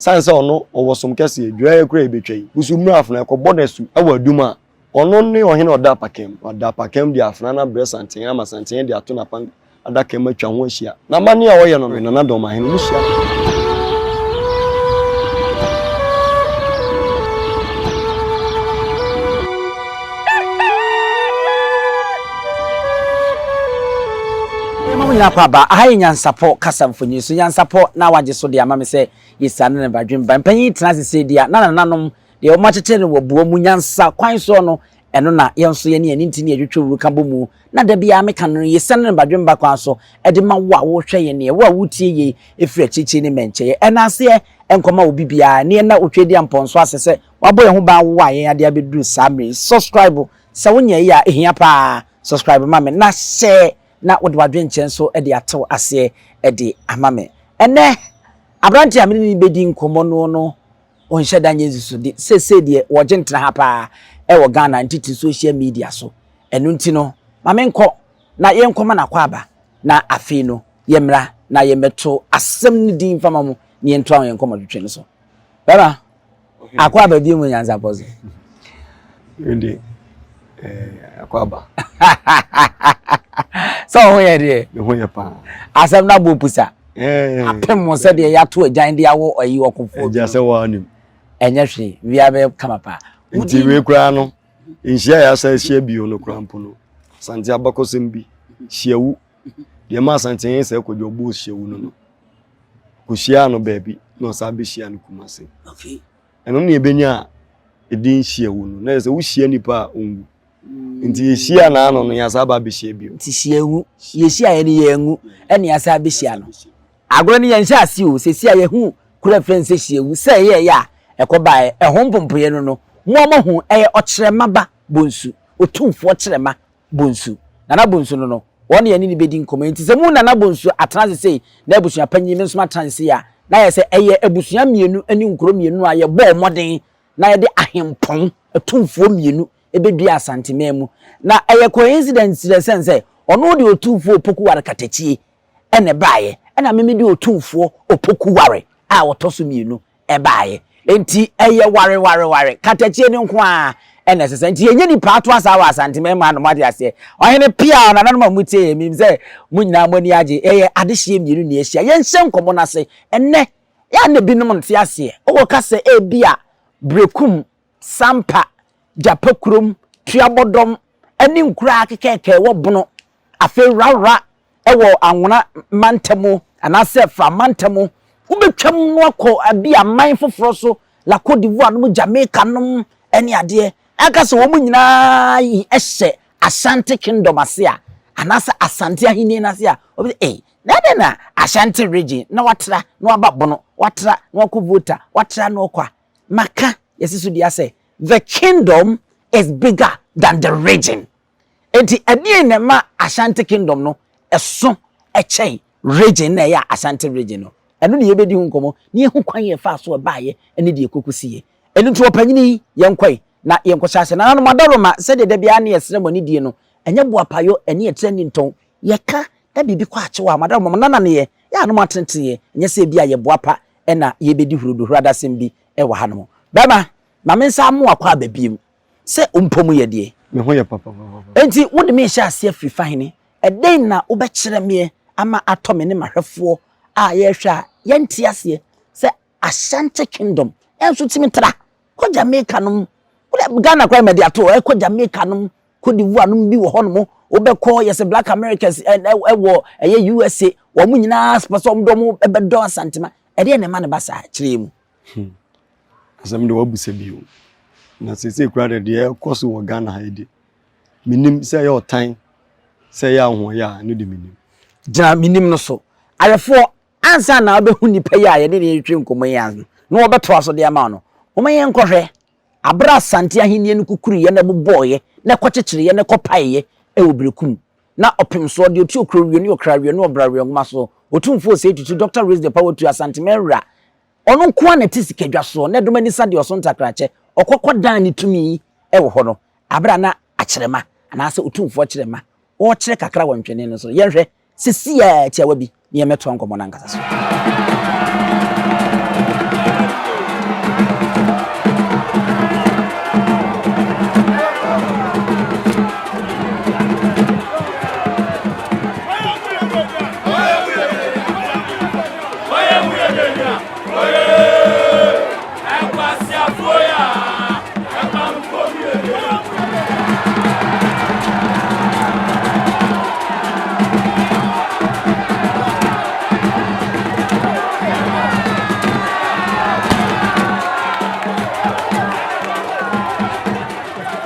Sane sɛ ɔno ɔwɔ som kɛseɛ, dweraeɛ koraa a yɛbɛtwa yi, wusu mmra afena, ɛkɔbɔ no asu wɔ adum a, ɔno ne ɔhene a ɔda apakam. Ɔda apakam de afena no abrɛ Santehene ama Santehene de ato n'apan adaka mu atwa ho ahyia. N'amanneɛ a ɔyɛ no no, Nana Dɔmahene, wɔhyia no. Yɛma mo nyinaa kɔ aba. Aha yɛ Nyansapɔ kasa mfonyin so. Nyansapɔ na wagye so de ama me sɛ Yesiane ne badwemba. Mpanyin tena ase sei deɛ a, na nananom deɛ wɔakyekyere no wɔ boɔ mu nyansa kwan soɔ no, ɛno na yɛn nso yɛne yɛn nti ne yɛtwetwe wuru ka bɔ mu. Na da biara meka no, yesiane ne badwemba kwan so de ma wo a worehwɛ yɛn neɛ, wo a woretie yei ɛfiri akyirikyiri ne mmɛnkyɛeɛ. Ɛna aseɛ nkɔma obi biara neɛ na otwa di ampɔnso ase sɛ wabɔ yɛn ho ban awowa yɛn ade abɛduru saa mmerɛ yi. Subscribe sɛ wonyɛɛ yi a, ɛhia paa. Subscribe ma me na share na wode w'adwenkyerɛ nso de ato aseɛ de ama me. Ɛnnɛ, aberanteɛ a me ne no bɛdi nkɔmmɔ no no, ɔnhyɛ da nyɛ nsusudi. Seesei deɛ, wɔgye ntena ha paa wɔ Ghana ntiti social media so. Ɛno nti no, ma menkɔ na yɛnkɔma no akwaaba na afei no, yɛmmra na yɛmmɛto asɛm no din mfa ma mo na yɛntoa yɛn nkɔmmɔtwetwe no so. Bɛrima, Akɔ aba bio mu nyansapɔ so. Ɛnde eh, akɔ aba. Sɛ ɔho yɛ deɛ. Ne ho yɛ paa. Asɛm no abɔ pusa. Eh. Apem mo sɛ deɛ yɛato agyan de awo ayi ɔkofoɔ. Agya sɛ wɔn anim. Ɛnyɛ hwee, wia bɛyɛ kama paa. Nti wei koraa no, nhyia yɛ asa ahyia bio no koraa mpo no, Asante abakɔsɛm bi, hyiawu. Deɛ ma Asante yɛn sɛ kɔdwa ɔbɔɔ hyiawu no no. Kɔhyiaa no baabi na ɔsan bɛhyiaa no Kumase. Ɛno na yɛbɛnya a ɛdin hyiawu no. Na yɛ sɛ wohyia nipa a ɔnwu. Nti yɛhyia n'ano no yɛasan aba abɛhyia bio. Nti hyiawu. Yɛhyia yɛ no yɛanwu ɛna yɛasan abɛhyia no. Agorɔ no yɛnhyɛ ase o. Seesei a yɛhu kuro a yɛfrɛ no sɛ hyiawu sɛ ɛyɛɛyɛ a ɛkɔbaeɛ. Ɛho mpompoeɛ no no, mo a moahu ɛyɛ Ɔkyerɛma ba Bonsu, Otumfoɔ Kyerɛma Bonsu, Nana Bonsu no no, wɔn na yɛne no bɛdi nkɔmmɔ. Enti sɛ mo Nana Bonsu atena ase sei, na abusua panyin me nso matena ase sei a, na ayɛ sɛ ɛyɛ abusua mmienu ne nkuro mmienu a yɛbɔɔ mmɔden na yɛde ahempɔn atumfoɔ mmienu bɛduaa Asanteman mu. Na ɛyɛ coincidence kyerɛ sɛn sɛ ɔno de Otumfoɔ Opoku Ware Katakyie na ɛbaeɛ, ɛna me mede Otumfoɔ Opoku Ware a ɔtɔ so mmienu ɛbaeɛ. Enti ɛyɛ ware ware ware, katakyie no nko ara na ɛsɛ sɛ. Nti yɛnyɛ nipa atoa saa wɔ Asante man mu hanom, moate aseɛ. Ɔhene Piaw, nananom a motie yɛn, menim sɛ mo nyinaa mo ani agye. Ɛyɛ adehyeɛ mmienu na yɛahyia. Yɛnhyɛ nkɔmmɔ no ase. Ɛnnɛ, yɛ a na ebinom nte aseɛ. Wokɔka sɛ ebia Berekum, Sampa, Gyapa kurom, Tuabɔdɔm ne nkuraa kekɛɛkɛ ɛwɔ Bono, afei Rawra wɔ Anwona mantam anaasɛ Fra mantam, wobɛtwam no akɔ bi aman foforɔ so, La Cote d'Ivoire nom, Jamaica nom ne adeɛ. Aka sɛ wɔn nyinaa yi hyɛ Ashanti Kingdom ase a, anaasɛ Asante ahennie no ase a, wɔbɛsɛ ei, na ɛdɛn na Ashanti region na watra na waba Bono, watra na wakɔ Volta, watra na ɔkɔ a, maka yɛsi so dua sɛ the kingdom is bigger than the region. Enti ɛdeɛn na ɛma Ashanti kingdom no ɛso ɛkyɛn region na ɛyɛ Ashanti region no? Ɛno na yɛbɛdi ho nkɔmmɔ na yɛhu kwan yɛ ɛfaa so ɛbaeɛ ne deɛ ɛkɔkɔsiiɛ. Ɛno nti ɔpanyini yi, yɛnkɔe na yɛnkɔhyɛ aseɛ. Nananom adaworoma, sɛdeɛ da biara ne yɛsrɛ mo anidie no, ɛnyɛ boapayɔ ɛne ɛtrɛ nni ntɔn. Yɛka na biribi kɔ akyew a, mo adaworoma, mo nananeɛ, yɛ a na moateneteneɛ, ɛnyɛ sɛ ebia yɛboapa na yɛrebɛdi hurodohuradasɛm bi wɔ hanom. Bɛrima, ma me nsa mmoa kɔ aba biom, sɛ wo mpo mu yɛ deɛ. Me ho yɛ papapapa. Enti wode me rehyɛ aseɛ afiri fa hene? Ɛdɛn na wobɛkyerɛ meɛ ama atɔ me ne m'ahwɛfoɔ a yɛrehwɛ a yɛnte aseɛ sɛ Ashanti Kingdom nso tumi tra kɔ Jamaica nom, wode Ghana koraa mɛde ato hɔ, ɛkɔ Jamaica nom, Cote d'Ivoire nom bi wɔ hɔ nom, wobɛkɔ yɛsɛ Black Americans ɛwɔ ɛyɛ USA, wɔn nyinaa pɛ sɛ wɔn de wɔn bɛdɔ Asantema. Ɛdeɛn na ɛma no ba saa? Kyerɛ yɛn mu. Hmm. Asɛm de wabusa bi o. Na seesei koraa de deɛ ɛkɔ so wɔ Ghana ha yi de, menim sɛ ɛyɛ ɔtan, sɛ ɛyɛ ahoɔyɛ a, ɛno de menim. Gyina menim no so. Ayɛfoɔ, ansa na wobɛhu nipa yi a yɛne no retwe nkɔmmɔ yi ano na wɔbɛtoa so de ama wo no, momma yɛnkɔhwɛ Bere a Asante ahenni no kukuruiɛ na ɛbobɔeɛ na ɛkɔkyekyereeɛ na ɛkɔpaeɛ wɔ Berekum na ɔpemsoɔ deɛ ɔtu Okrowie ne Ɔkrawie ne Ɔbrawie nwoma so Otumfoɔ Osei Tutu Dɔkta Raise the Power tu Asanteman wura ɔno nko ara na ɛte sikadwa soɔ na ɛdom ani sa deɛ ɔso ntakrakyɛ ɔkɔ kɔdan ne tumi wɔ hɔ no bere a na Akyerɛma anaasɛ Otumfoɔ Kyerɛma ɔrekyerɛ kakra wɔ ntwene no so yɛnhwɛ Sesei ara tiawa bi na yɛmmɛtoa nkɔmmɔ no ankasa so.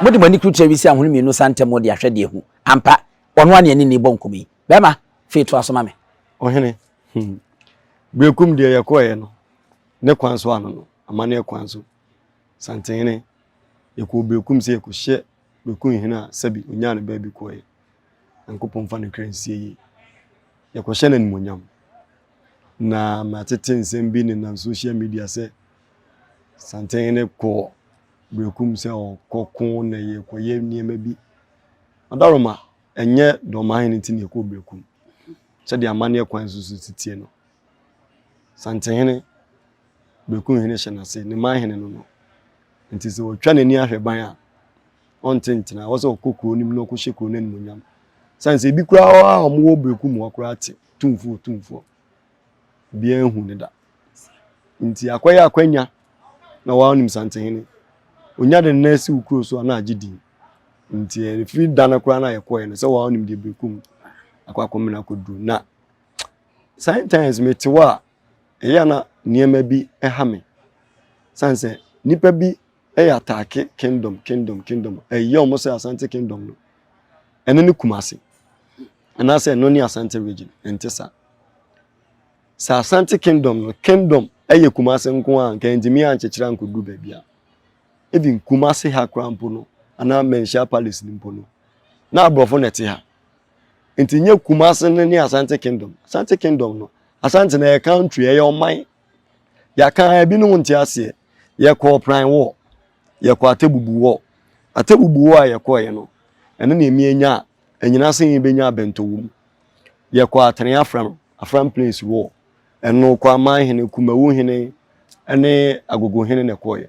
Mode mo ani kurukyerɛ wisi ahono mmienu sa ntam de ahwɛ deɛ hu. Ampa, ɔno ara ne ɛne ne bɔ nkɔmmɔ yi. Bɛrima, fei toa so ma me. Ɔhene, hmm. Berekum deɛ yɛkɔeɛ no, ne kwan so ano no, amanneɛ kwan so. Santehene, yɛkɔɔ Berekum sɛ yɛkɔhyɛ Berekum hene a sɛbi ɔnyaa ne baabi kɔeɛ. Nyankopɔn mfa ne kra nsie yie. Yɛkɔhyɛ no animuonyam. Na matete nsɛm bi nenam social media sɛ Santehene kɔɔ Berekum sɛ ɔkɔko na yɛkɔyɛ nneɛma bi. Ɔdaroma, ɛnyɛ Dɔmahene nti na yɛkɔɔ Berekum. Sɛdeɛ amanneɛ kwan so so si teɛ no, Santehene, Berekumhene hyɛ n'ase, ne manhene no no. Nti sɛ ɔtwa n'ani ahwɛ ban a, ɔnte ntena. Ɛwɔ sɛ ɔkɔ kuro no mu na ɔkɔhyɛ kuro no animuonyam. Sane sɛ ebi koraa hɔ a wɔwɔ Berekum hɔ koraa te tumfoɔ tumfoɔ. Obiara nhu ne da. Nti akɔyɛ akwanya na wɔanim Santehene. Onya de ne nan si wo kuro so a na agye din. Nti ɛfiri da no koraa na yɛkɔɛ no sɛ wɔanim deɛ Berekum akɔ akɔmena akɔduru. Na sometimes mete hɔ a ɛyɛ a na nneɛma bi ha me. Sane sɛ nnipa bi yɛ ataake kingdom kingdom kingdom ɛyɛ wɔn sɛ Asante kingdom no ɛno ne Kumasi anaasɛ ɛno ne Asante region ɛnte saa. Sɛ Asante kingdom no kingdom ɛyɛ Kumasi nko a nka ntumi ankyekyere ankɔduru baabi a even Kumasi ha koraa mpo no anaa Manhyia Palace no mpo no na aborɔfo na ɛte ha nti nyɛ Kumasi no ne Asante kingdom. Asante kingdom no Asante na ɛyɛ country ɛyɛ ɔman yɛaka ebinom nte aseɛ. Yɛkɔɔ Pran wɔ, yɛkɔɔ Atebubu wɔ. Atebubu wɔ a yɛkɔeɛ no, ɛno na ɛmi anya anyina sɛ yɛbɛnya abɛntɔ wɔ mu. Yɛkɔɔ Atene Afram, Afram Plains wɔ. Ɛno kɔ Aman hene, Kumawu hene ne Agogo hene na ɛkɔeɛ.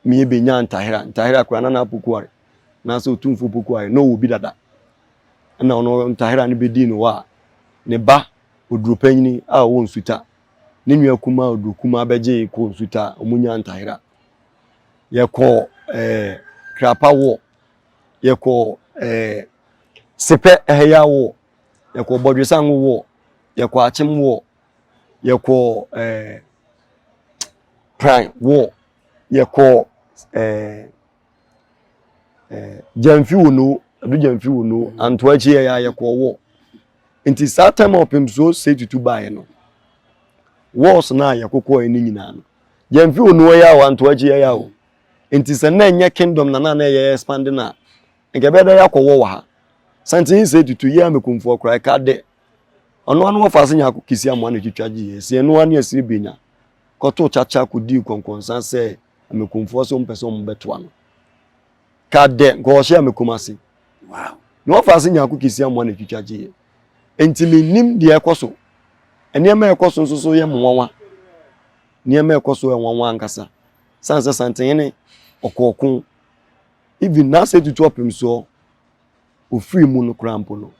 Mi yɛbɛnya Ntahera. Ntahera koraa na na Pokuare, anaasɛ Otumfoɔ Pokuare, na ɔwɔ bi dada. Ɛna ɔno Ntahera no bɛdii no hɔ a, ne ba Odurupanyini a ɔwɔ Nsuta ne nua kumaa Oduro kumaa bɛgyee kɔɔ nsuta a wɔnyaa ntahera. Yɛkɔɔ ɛɛ eh, Krapa wɔ, yɛkɔɔ ɛɛ eh, Sepɛ Ɛhɛya wɔ, yɛkɔɔ Bɔdwesango wɔ, yɛkɔɔ Akyem wɔ, yɛkɔɔ ɛɛ eh, Pran wɔ, yɛkɔɔ ɛɛ eh, Gyamfi wɔ no, Adu Gyamfi wɔ no, Antoa akyi yɛ a yɛkɔɔ wɔ. Nti saa time a ɔpemsuo sɛ tutu baeɛ no, wɔɔs no a yɛkokɔɛ no nyinaa no, Gyamfi wɔ no yɛ a Antoa akyi yɛ a o. Nti sɛ na ɛnyɛ kingdom na na na ɛyɛ expand no a, nka ɛbɛyɛ dɛ yɛakɔ wɔ wɔ ha. Santen sɛ tutu yɛ a mekumfoɔ koraa ɛka dɛ. Ɔno ano wɔfa ase nya kisi amoa na twitwa gye yɛ. Si ɛno ano asiri benya. Kɔto kyakya kɔdii kɔnkɔnsa sɛ amekumfoɔ sɛ wɔmpɛ sɛ wɔbɛtoa no. Ka dɛ nka ɔhyɛ amekum ase. Wow. Na wɔfa ase nyaako kesi amoa na twitwa gyeeɛ. Nti mennim deɛ ɛkɔ so. Nneɛma a ɛkɔ so nso so yɛ mo nwanwa. Nneɛma a ɛkɔ so yɛ nwanwa ankasa. Sane sɛ Santehene ɔkɔɔko. Even n'asɛ tutu ɔpem soɔ ofiri mu no koraa mpo no.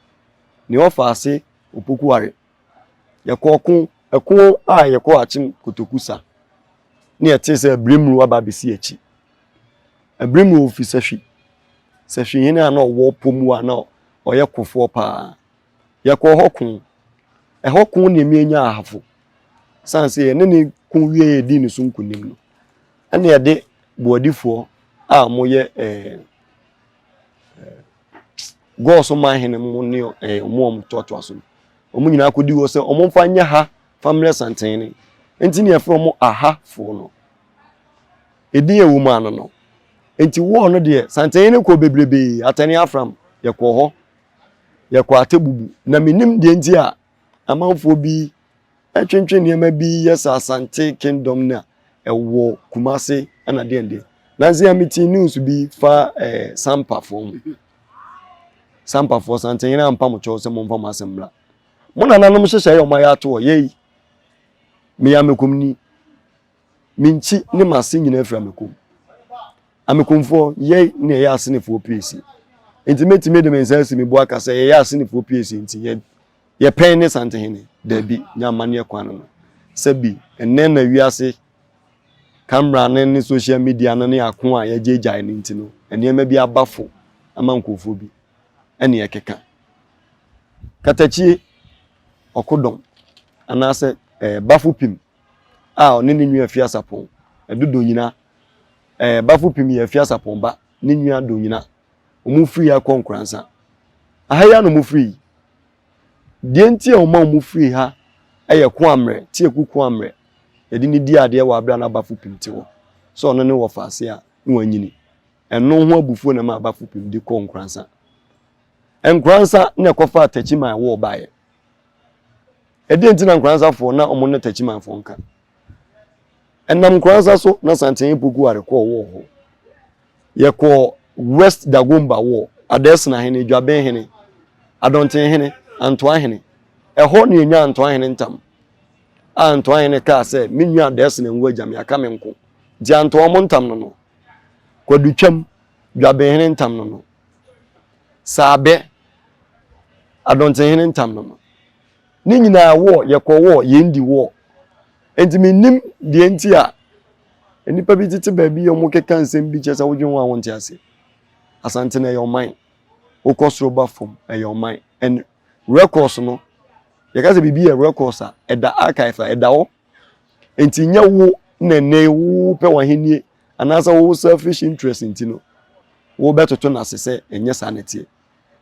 Nea ɔfa ase opokuware. Yɛkɔɔ ko, ɛko a yɛkɔɔ akyem kotoku sa. Ne yɛtee sɛ abiremuru aba abɛsi akyi. Abiremuru ofi sahwi. Sahwi hene a na ɔwɔ pɔ mu a na ɔyɛ kofoɔ paa. Yɛkɔɔ hɔ ko. Ɛhɔ ko ne ɛmi anya ahafo. Sane sɛ yɛne ne ko wie yɛdii ne so nkonim no. Ɛne yɛde boadifoɔ a wɔyɛ ɛɛ Gɔɔ so man hene mo ne ɛɛ wɔn a wɔtoatoa so no. Wɔn nyinaa kɔdi hɔ sɛ wɔmfa nyɛ ha fa mmerɛ santene. Nti ne yɛfrɛ wɔn ahafoɔ no. Edin a ɛwɔ mu ano no. Nti wɔɔ no deɛ santene no kɔɔ bebrebee Atɛne Afram yɛkɔɔ hɔ. Yɛkɔɔ Atebubu. Na menim deɛ nti a amanfoɔ bi ɛtwentwe nneɛma bi yɛ sɛ Asante Kingdom na ɛwɔ Kumase ɛna deɛ deɛ. Nansi a mete news bi fa ɛɛ eh, Sampafoɔ ho. Sampafoɔ Santehene ampa mo kyɛw sɛ momfa mo asɛm mmra. Mo nananom hyehyɛ yɛ ɔmo ayɛ ato hɔ yei. Meyɛ amekomni. Me nkyi ne m'ase nyinaa firi amekom. Amekomfoɔ yɛi ne ɛyɛ asenefoɔ piesie. Nti mɛtumi de me nsa asi me bo aka sɛ yɛyɛ asenefoɔ piesie nti yɛ yɛpɛn ne Santehene. Dabi, nyɛ amanneɛ kwan no no. Sɛbi, ɛnnɛ na wiase camera no ne social media no ne ako a yɛgyaegyae no nti no, nneɛma bi aba fo ama nkurɔfoɔ bi ɛne ɛkeka. Katakyie, ɔkodɔm, anaasɛ ɛɛ bafo pim a ɔne ne nua Afiasapɔn, Adu Donyina, ɛɛ bafo pim yɛ Afiasapɔn ba, ne nua Donyina. Wɔn firi ha kɔ Nkoransa. Aha yi ara na wɔn firi yi. Deɛ nti a wɔma wɔn firi ha yɛ Koammerɛ, Tieku Koammerɛ. Yɛde no di adeɛ wɔ abere a n'abafo pim te hɔ. Sɛ ɔno ne wɔfa ase a, na wanyini. Ɛno ho abufuo na ɛma abafo pim de kɔɔ Nkoransa. Nkoransa na ɛkɔfaa Takyiman wɔɔ baeɛ. Ɛdeɛn nti na Nkoransafoɔ na wɔn ne Takyimanfoɔ nka? Ɛnam Nkoransa so na Santene Poku Ware kɔɔ wɔɔ hɔ. Yɛkɔɔ West Dagomba wɔ Adɛsena hene, Dwaben hene, Adɔnten hene, Antoa hene. Ɛhɔ na yɛnyaa Antoa hene ntam. A Antoa hene kaa sɛ, me nua Adɛsena nwu agya me, aka me nko. Nti Antoa wɔn ntam no no. Kwadu Twam, Dwaben hene ntam no no. Saabɛ, Adɔnten hene ntam no no. Ne nyinaa wɔ, yɛkɔ wɔ, yɛn di wɔ. Nti mennim deɛ nti a nnipa bi tete baabi a wɔkeka nsɛm bi kyerɛ sɛ wodwen ho a wonte ase. Asante no ɛyɛ ɔman. Wokɔ soro ba fam ɛyɛ ɔman. And records no, yɛka sɛ biribi yɛ records a, ɛda archive a, ɛda hɔ. Nti nyɛ wo na ɛnɛ wopɛ w'ahennie anaasɛ wo selfish interest nti no, wobɛtoto no ase sɛ ɛnyɛ saa na ɛteɛ.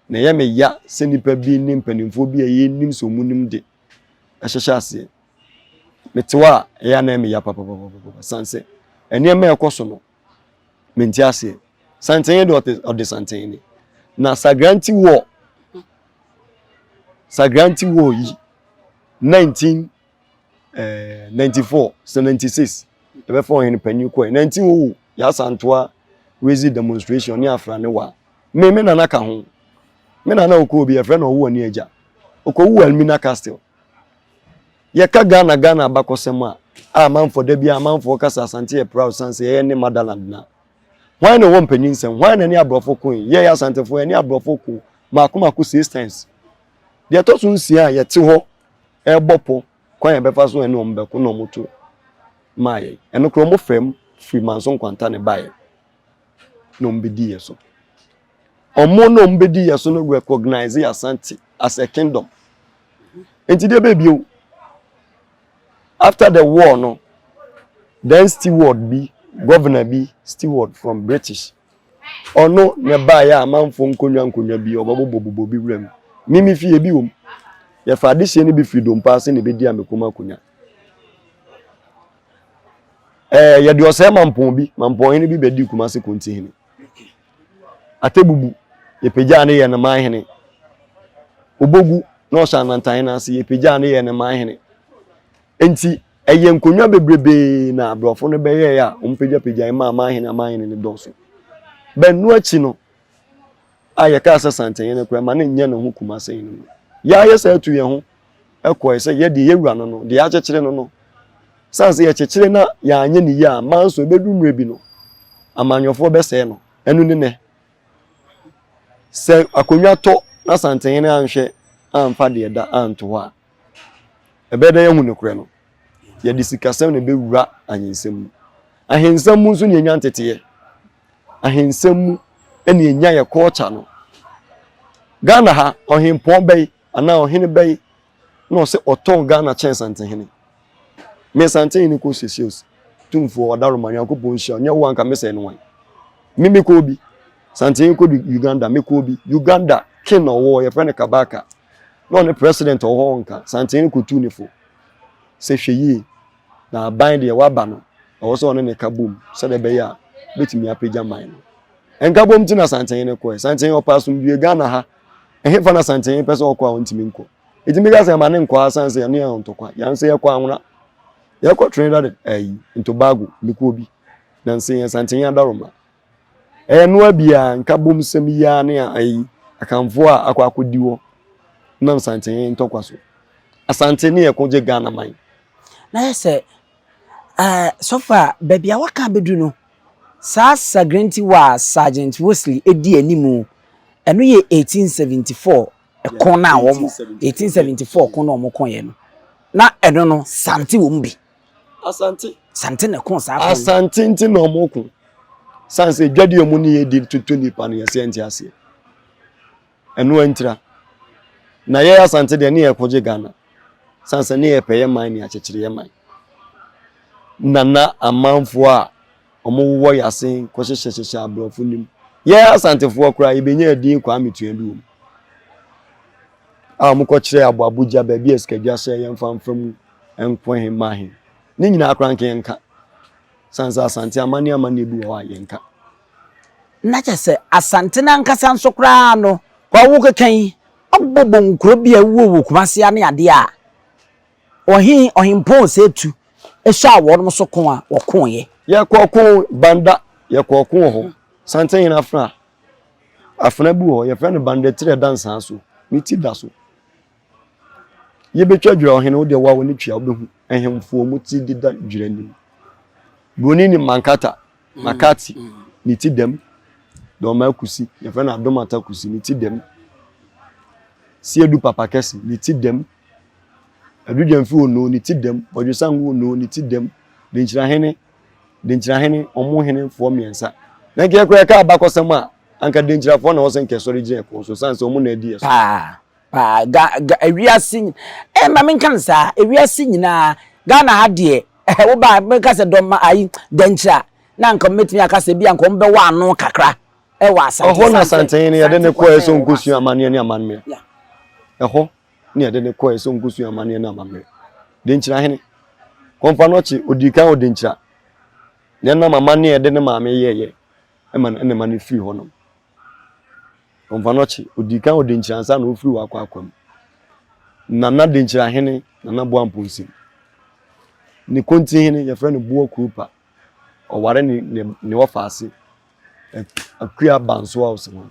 Na ɛyɛ me ya sɛ nnipa bi ne mpanimfoɔ bi a yɛnnim sɛ wɔn nim de ɛhyehyɛ aseɛ. Mete hɔ a, ɛyɛ a na ɛyɛ me ya papapapapa san sɛ nneɛma a ɛkɔ so no, mente aseɛ. Santen deɛ ɔte ɔde santen ne. Na Sagranti wɔ Sagranti wɔ yi 19 eh, 94 sɛ 96 ɛbɛfa ɔhene panyin kɔɛ 19 oh yɛasantoa wezi demonstration ne afra ne wa me me nana ka ho me nana ɔkɔ obi yɛfrɛ no ɔwo ani agya ɔkɔwu Elmina Castle Yɛka Ghana Ghana abakɔsɛm a, a amanfoɔ da biara amanfoɔ ka sɛ Asante yɛ proud sane sɛ yɛyɛ ne motherland na. Hwan na ɔwɔ mpanyin nsɛm? Hwan na ɛne aborɔfo koe? Yɛyɛ Asantefoɔ yɛne aborɔfo ko maako maako six times. Deɛ ɛtɔ so nsia a yɛte hɔ ɛrebɔ pɔ kwan a yɛbɛfa so ɛne wɔn bɛko na wɔn to maa yɛn. Ɛno koraa wɔn fam firi Manso Nkwanta na ɛbaeɛ na wɔn bɛdi yɛ so. Wɔn na wɔn bɛdi yɛ so no recognize Asante as a kingdom. Nti deɛ bɛɛ bio after the war no then steward bi governor bi steward from British ɔno na ɛbaeɛ a amanfoɔ nkonnwa nkonnwa bi ɔbɛbobɔ bobɔ bi wura mu mimi fie bi wom yɛfa adehyeɛ no bi firi dompa ase na ɛbɛdi amekom akonnwa ɛɛ yɛde ɔsɛe mampɔn bi mampɔn hene bi bɛdi Kumase konti hene Atebubu, yɛpagyaa no yɛɛ no man hene. Obogu, na ɔhyɛ Anantan no ase, yɛpagyaa no yɛɛ no man hene. Enti, ɛyɛ nkonnwa bebrebee na aborɔfo no bɛyɛɛ a wɔpagyapagyae maa man hene aman hene no dɔɔso. Bɛno akyi no, a yɛkaa sɛ Santehene koraa ma no nyɛ ne ho Kumase hene no, yɛayɛ saa atu yɛn ho kɔe sɛ yɛ deɛ yɛwura no no, deɛ yɛakyekyere no no. Sane sɛ yɛkyekyere na yɛanyɛ ne yie a, manso ɛbɛdu mmerɛ bi no, amanyɔfoɔ bɛsɛe no. Ɛno ne nɛ. Sɛ akonnwa tɔ na Santehene anhwɛ amfa deɛ ɛda anto hɔ a, ɛbɛyɛ dɛ yɛahu nokorɛ no. Yɛde sikasɛm na ɛbɛwura ahensɛm mu. Ahensɛm mu nso na yɛnya nteteeɛ. Ahensɛm mu na yɛnya yɛ culture no. Ghana ha, ɔhempɔn bɛyi anaa ɔhene bɛyi na ɔsɛ ɔtɔn Ghana kyɛn Santehene. Me Santehene kɔ Seychelles, tumfoɔ ɔdaroma Nyankopɔn nhyira nyɛ wo anka mesɛe no wan. Me mekɔ obi, Santehene kɔ Uganda, mekɔ obi, Uganda king na ɔwɔ yɛfrɛ no Kabaka. Na ɔne president ɔwɔ hɔ nka, Santehene kɔtuu ne fo sɛ hwɛ yie na aban deɛ waba no ɛwɔ sɛ ɔne ne ka bom sɛdeɛ ɛbɛyɛ a bɛtumi apagya man no. Nka bom ti na Santehene kɔɛ. Santehene ɔpɛ asomdwie Ghana ha. Ɛhefa na Santehene pɛ sɛ ɔkɔ a ɔntumi nkɔ. Ɛtumi ka sɛ ɛma ne nkɔ asan sɛ ɛno yɛ ntɔkwa. Yɛn nso yɛkɔ anwona. Yɛkɔ Trinidad ɛyi Tobago mekuo bi. Nanso yɛn Santehene adaroma. Ɛyɛ noa biara nka bom sɛm yi ara ne ayi Akanfoɔ a akɔ akɔdi hɔ nam Santehene ntɔkwa so. Asante ne yɛko gye Ghana man. Na yɛ sɛ ɛɛ sɔfo a baabi a waka abɛdu no saa Sagrenti wa a Sergeant Wesley di anim ɛno yɛ 1874 ɛko no a wɔn 1874 ko no a wɔn koeɛ no na ɛno no Sante wɔ mu bi. Asante. Sante na ɛko saa ko no. Asante nti na wɔn ko. San sɛ dwadi a wɔn ne yɛ di toto nipa no yɛsɛ nte aseɛ. Ɛno antira. Na yɛ Asante deɛ ne yɛ kɔgye Ghana. San sɛ ne yɛ pɛ yɛ man ne akyekyere yɛ man. Nana amanfoɔ a wɔwowɔ yɛ ase kɔhyehyɛhyehyɛ aborɔfo nim. Yɛn Asantefoɔ koraa yɛbɛnya din Kwame Tua bi wɔ mu a wɔkɔkyerɛ Aboabogya baabi a sikadwa hyɛ yɛmfa mfa mu nkɔ he ma he. Ne nyinaa koraa nka yɛnka. Sane sɛ Asante amanneɛ amanneɛ bi wɔ hɔ a yɛnka. Na kyerɛ sɛ Asante no ankasa nso koraa no, kwa wokeka yi, ɔbobɔ nkuro bi a ɛwɔ wɔ Kumasi ne adeɛ a, ɔhen Ɔhempɔn Osei-Tutu hyɛɛ wɔnom so ko a wɔkoeɛ. Yɛkɔɔ ko Banda, yɛkɔɔ ko wɔ hɔ. Santehene afena, afena bi wɔ hɔ, yɛfrɛ no Banda tiri a ɛda nsaa so, ne ti da so. Yɛbɛtwa dwira ɔhene, wo deɛ wo a w'ani tua wobɛhu ahemfoɔ mu ti deda dwira nim. Buroni nim Mankata, Makati, ne ti dam. Dɔma Kusi, yɛfrɛ no Adomata Kusi, ne ti dam. Siedu Papa Kɛse, ne ti dam. Adudwamfi Ono, ne ti dam. Bɔdwesango Ono, ne ti dam. Denkyirahene, Denkyirahene, ɔmo henefoɔ mmiɛnsa. Na nka yɛkora yɛka abakɔsɛm a, anka Denkyirafoɔ na wɔsɛ nka ɛsɔre gyina ɛko so, sane sɛ ɔmo na adi ɛso. Paa, paa, ga, ga, ewiase, eh, ma menka no saa, ewiase nyinaa, Ghana ha deɛ, eh, woba a, mɛka sɛ dɔm, ayi, Denkyira, na anka mɛtumi aka sɛ bi anka wɔn bɛwɔ ano kakra ɛwɔ Asante. Ɛhɔ na Asantehene yɛde ne kɔɛ sɛ ɔnkɔsua amanneɛ ne amammerɛ. Ɛhɔ ne yɛde ne kɔɛ sɛ ɔnkɔsua amanneɛ ne amammerɛ. Denkyirahene, Kɔmfanɔkye, ɔdii kan wɔ Denkyira. Na ɛnam amanneɛ a yɛde ne maame yɛeɛ ma no ɛna ɛma no firi hɔnom. Kɔmfanɔkye, ɔdii kan wɔ Denkyira ansa na ɔfiri hɔ akɔ Akwam. Nana Denkyirahene, Nana Boamponsem. Ne kontihene, yɛfrɛ no Boɔ Kuropa. Ɔware ne ne ne wɔfaase Akua Bansoa Oseman.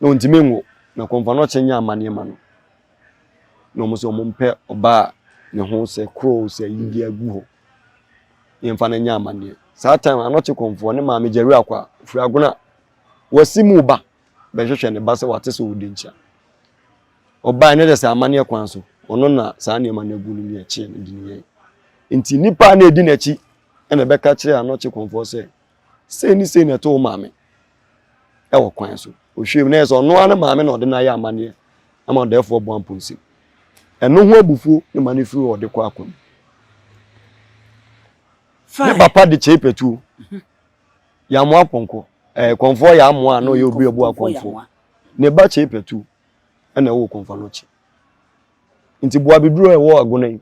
Na ɔntumi nwo, na Kɔmfanɔkye nyɛ amanneɛ ma no. Na wɔn sɛ wɔn mpɛ ɔbaa a ne ho sɛ korɔ sɛ yi de agu hɔ. Yɛmfa no nyɛ amanneɛ. Saa time Anɔkye Kɔmfoɔ ne maame Gyawura Akwa firi Agona. Wasi mu ba bɛhwehwɛ ne ba sɛ wate sɛ ɔwɔ Denkyira. Ɔbae no de sɛ amanneɛ kwan so, ɔno na saa nneɛma no agu no ne ɛkyeɛ no de no yɛe. Nti nnipa a na ɛdi n'akyi na ɛbɛka kyerɛɛ Anɔkye Kɔmfoɔ sɛ, sei ne sei na ɛto wo maame ɛwɔ kwan so. Ɔhwɛɛ mu na ɛyɛ sɛ ɔno ara ne maame na ɔde no ayɛ amanneɛ ama ɔdɛɛfoɔ bɔ amponsem. Ɛno ho abufuo ne ma no firi hɔ ɔde kɔ akwa mu. Ne papa de kyei pɛtuo, Yamoa Pɔnkɔ, ɛɛ Kɔmfoɔ Yamoa a na ɔyɛ obi ɔboa Kɔmfoɔ. Ne ba Kyei Pɛtu na ɛwoo Kɔmfanɔkye. Nti Boabeduro a ɛwɔ Agona yi,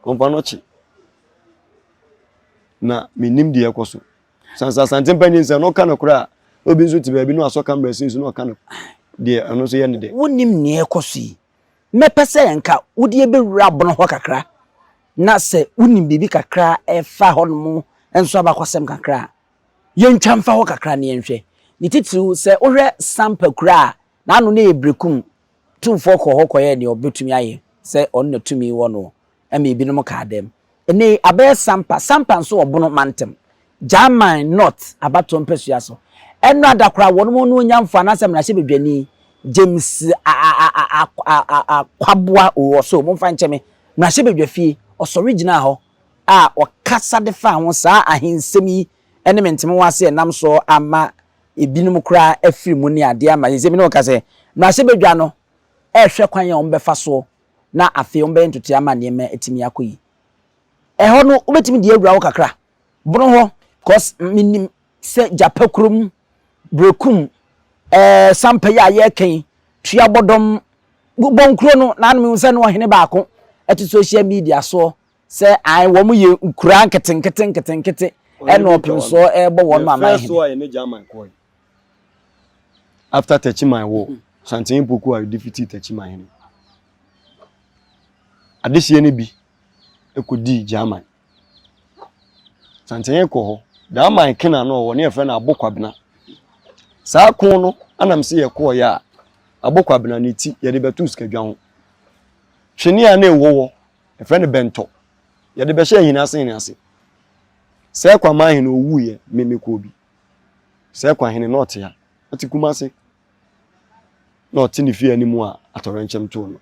Kɔmfanɔkye na mennim deɛ ɛkɔ so. Sansa Asante mpanyin sɛ no ka no koraa a, obi nso te baabi na wasɔ kamera si so na ɔka no deɛ ɛno nso yɛ ne dɛ. Wonim nea ɛkɔ so yi. Mɛpɛ sɛ nka wode yɛbɛwura abono hɔ kakra na sɛ wonim biribi kakra ɛfa hɔnom nso abakɔsɛm kakra a, Yɛntwa mfa hɔ kakra na yɛnhwɛ. Ne titiriw, sɛ wohwɛ Sampa kura a, n'ano no yɛ berekum. Tumfoɔ kɔɔ hɔ kɔyɛɛ nea ɔbɛtumi ayɛ sɛ ɔno na tumi wɔ no ma ebinom kaa dɛm. Ɛnnɛ yi, abɛyɛ Sampa. Sampa nso wɔ Bono mantam, Gyaman North abatoɔ mpasua so. Ɛnnora da koraa, wɔn anuonyamfoɔ anaasɛ mmarahyɛbadwani James Akwaboa Owuoso, momfa nkyɛ me, mmarahyɛbadwafie, ɔsɔre gyinaa hɔ a ɔkasa de faa ho saa ahensɛm yi ne mentemehoase a ɛnam soɔ ama ebinom koraa afiri mu ne adeɛ ama seesei me ne wo ka sɛ mmarahyɛbadwa no rehwɛ kwan a wɔbɛfa soɔ na afei wɔbɛyɛ ntotoeɛ ama nneɛma atumi akɔ yie. Ɛhɔ no wobɛtumi de awura hɔ kakra bono hɔ cause menim sɛ gyapa kurom berekum ɛɛ sampa yi a yɛreka yi tuabɔdɔm bɔnkuro no na anum sɛ no ɔhene baako ɛte social media soɔ Sɛ ae wɔn yɛ nkuraa nketenkete nketenkete ɛna ɔpem soɔ ɛrebɔ wɔn ma aman hene. Yɛ German kɔɛ after Techiman war Santene Poku a defeated Techiman hene adehyeɛ no bi ɛkɔdii German Santene kɔ hɔ German kena no ɔwɔ ne yɛfrɛ no Abo Kwabena saa ko no anam sɛ yɛkɔɔyɛ a Abo Kwabena ne ti yɛde bɛto sikadwa ho twene a na ɛwɔ wɔ Yɛfrɛ no bɛntɔ. Yɛde bɛhyɛ ahini ase hene ase. Sɛ Kwaman hene owuiɛ, me mekɔɔ bi. Sɛ Kwa hene na ɔte ha. Ɔte Kumase. Na ɔte ne fie anim a atɔwrɛnkyɛm too no.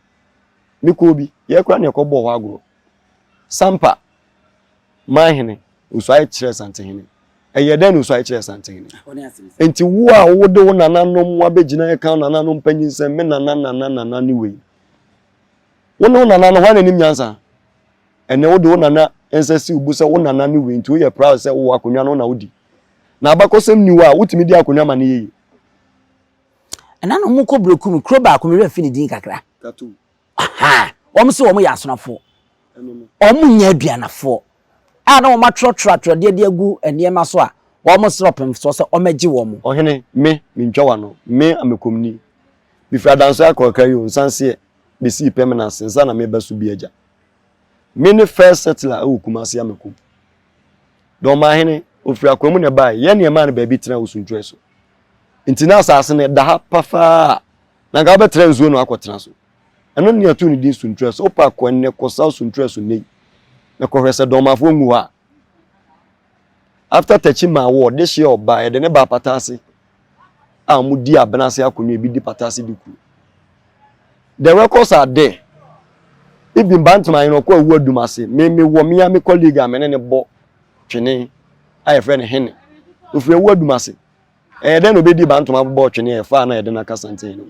Mekɔɔ bi. Yɛ koraa na yɛkɔbɔɔ hɔ agorɔ. Sampa man hene, Osuae kyerɛɛ Santehene. Ɛyɛɛ dɛn na Osuae kyerɛɛ Santehene? Enti wo a wode wo nananom abɛgyina ɛka wo nananom mpanyinsɛm, me nana nana nana ne wei. Wo ne wo nana no, hwan na nim nyansa? Ɛnɛ wode wo nana nsa si wo bo sɛ wo nana ne wei nti woyɛ proud sɛ wowɔ akonnwa no na wodi. Na abakɔsɛm ni hɔ a wotumi di akonnwa ma no yɛ yie. Ɛna na wɔn kɔ Burokum, kuro baako, me werɛ fi ne din kakra. Ahaa, wɔn se wɔn yɛ asonafoɔ. Wɔn nyɛ aduanafoɔ. A na wɔn atwerɛtwerɛ atwerɛdeɛ de agu nneɛma so a wɔn srɛ ɔpemsoɔ sɛ ɔmmɛgye wɔn. Ɔhene, me, mentwa w'ano, me amekomni. Mefiri Adansoɛ akɔ Akra yi o, nsanseɛ bɛsii Pɛmena ase nsa na meba Subi agya. Me ne first settler wɔ Kumasi Amekom. Dɔmahene, ɔfiri Akwamu na ɛbaeɛ, yɛn na yɛmaa no baabi tena wɔ Suntuɛ so. Nti na asase no ɛda ha pafaa na nka wobɛtra nsuo no akɔtena so. Ɛno ne yɛtoo ne din Suntuɛ so. Wopɛ akɔ ɛnnɛ kɔsaw Suntuɛ so nnɛ yi na kɔhwɛ sɛ Dɔmafoɔ ngu hɔ a. After Takyi maa wɔ dehyeɛ ɔbaa yɛde ne baa pata ase a wɔdi abena ase akonnwa ebi di pata ase di kuro. The records are there. Even Bantam ayɛ no ɔkɔ awu adum ase. Me me wɔ me a me colleague a me ne ne bɔ twene a yɛfrɛ no Hene. Ofiri awu adum ase. Ɛyɛ dɛn na obedi Bantam abobɔ twene a ɛfa na yɛde no aka santen no.